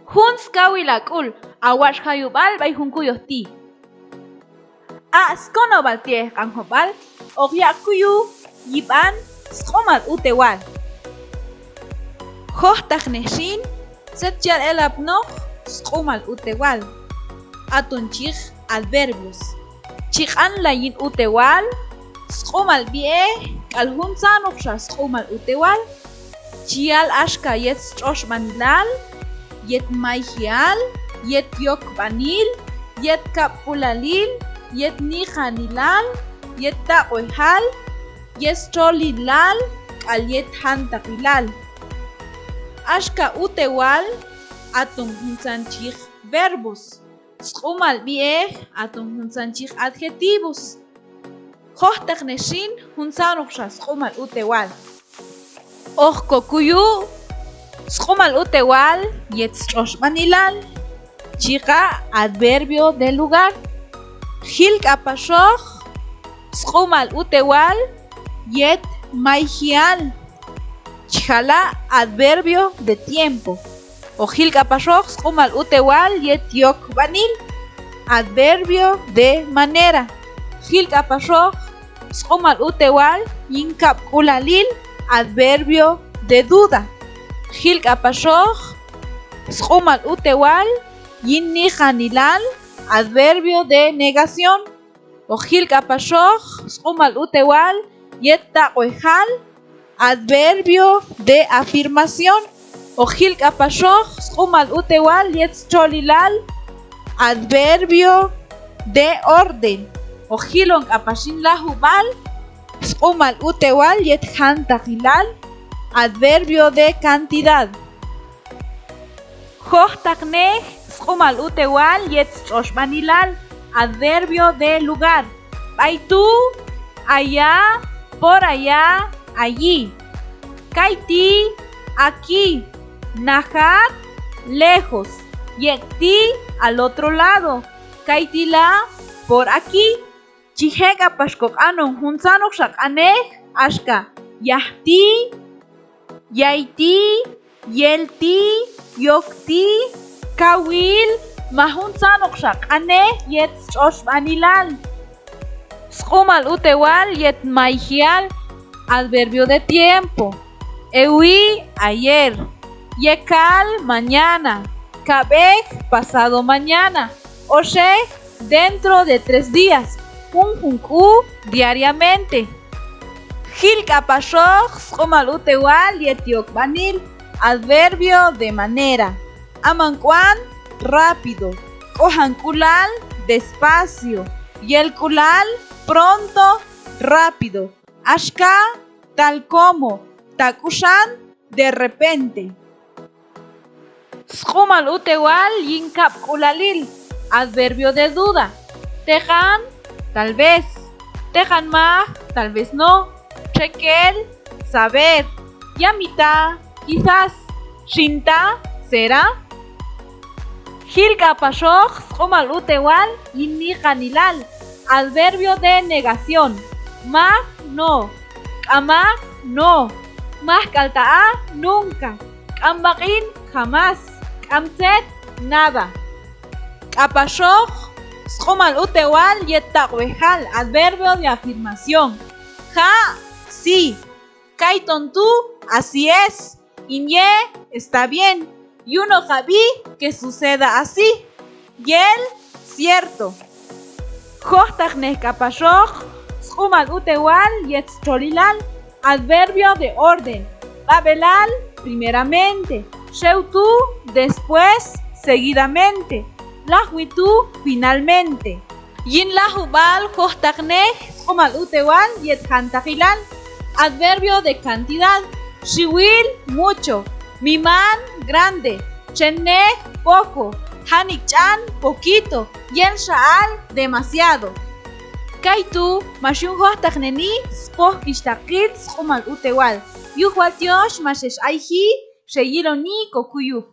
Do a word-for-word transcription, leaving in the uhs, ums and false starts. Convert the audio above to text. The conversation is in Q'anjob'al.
Jun skawil a k'ul, a watx' jayub'al b'ay jun kuyoj ti'. A' skonob'al ti'ej Q'anjob'al hoq yaq' kuyu yib'an sq'umal utewal. Jojtaqnej xin tzet chi yal elapnoq sq'umal utewal. Aton chi yiq adverbios. Chi q'anlay yin utewal, sq'umal b'i'ej k'al juntzanoqxa sq'umal utewal. Chi yal axka yet stx'oxb'anilal, yet mayjial, yet yokb'anil, yet kab'k'ulalil, yet niqanilal, yet taq'wejal, yet stxolilal k'al yet jantaqilal. Axka utewal aton juntzan chi yiq verbos. Sq'umal b'i'ej aton juntzan chi yiq adjetivos. Jojtaqnej xin juntzanoqxa sq'umal utewal. Hoq kokuyu' sq'umal utewal yet stx'oxb'anilal, chi yiq a' adverbio de lugar. Jil k'apaxoq sq'umal utewal yet mayjial, chi jala' adverbio de tiempo. Hoq jil k'apaxoq sq'umal utewal yet yokb'anil, adverbio de manera. Jil k'apaxoq sq'umal utewal yin kab'k'ulalil, adverbio de duda. Jil k'apaxoq sq'umal utewal yin niqanilal, adverbio de negación. Hoq jil k'apaxoq sq'umal utewal yet taq'wejal, adverbio de afirmación. Hoq jil k'apaxoq sq'umal utewal yet stxolilal, adverbio de orden. Hoq jilon k'apax yin lajub'al sq'umal utewal yet jantaqilal, adverbio de cantidad. Jojtaqnej sq'umal utewal yet stx'oxb'anilal, adverbio de lugar. B'ay tu', allá, por allá, allí. Kayti', aquí. Najat, lejos. Yek' ti', al otro lado. Kayti' la, por aquí. Chi je' k'apax koq'anon juntzanoqxa q'anej axka yaj ti', yay ti', yel ti', yok ti', kawil, ma juntzanoqxa q'anej yet stx'oxb'anilal. Sq'umal utewal yet mayjial, adverbio de tiempo. Ewi, ayer. Yekal, mañana. Kab'ej, pasado mañana. Oxej, dentro de tres días. Junjun k'u, diariamente. Jil k'apaxoq sq'umal utewal yet yokb'anil, adverbio de manera. Aman k'uan, rápido. K'ojan k'ulal, despacio. Yel k'ulal, pronto, rápido. Axka, tal como. Ta k'uxan, de repente. Sq'umal utewal yin kab'k'ulalil, adverbio de duda. Teqan, tal vez. Teqan maj, tal vez no. Txekel, saber. Yamita, quizás. Xinta, será. Jil k'apaxoq sq'umal utewal yin niqanilal, adverbio de negación. Maj, no. K'amaq, no. Maj k'al ta' a, nunca. K'am b'aq'in, jamás. K'am tzet, nada. K'apaxoq sq'umal utewal yet taq'wejal, adverbio de afirmación. Ja', sí. Kayton tu', así es. In ye, está bien. Yun ojab'i, que suceda así. Yel, cierto. Jojtaqnej k'apaxoq sq'umal utewal yet stxolilal, adverbio de orden. B'ab'elal, primeramente. Xew tu', después, seguidamente. Lajwi tu', finalmente. Yin lajub'al jojtaqnej sq'umal utewal yet jantaqilal, adverbio de cantidad. Xiwil, mucho. Miman, grande. Txennej, poco. Janik' ch'an, poquito. Yel xa'al, demasiado. Kaytu' max yun jojtaqneni spojk'ixtaqil sq'umal utewal. Yuj wal tyox max ex ayji, xeyiloni kokuyuj.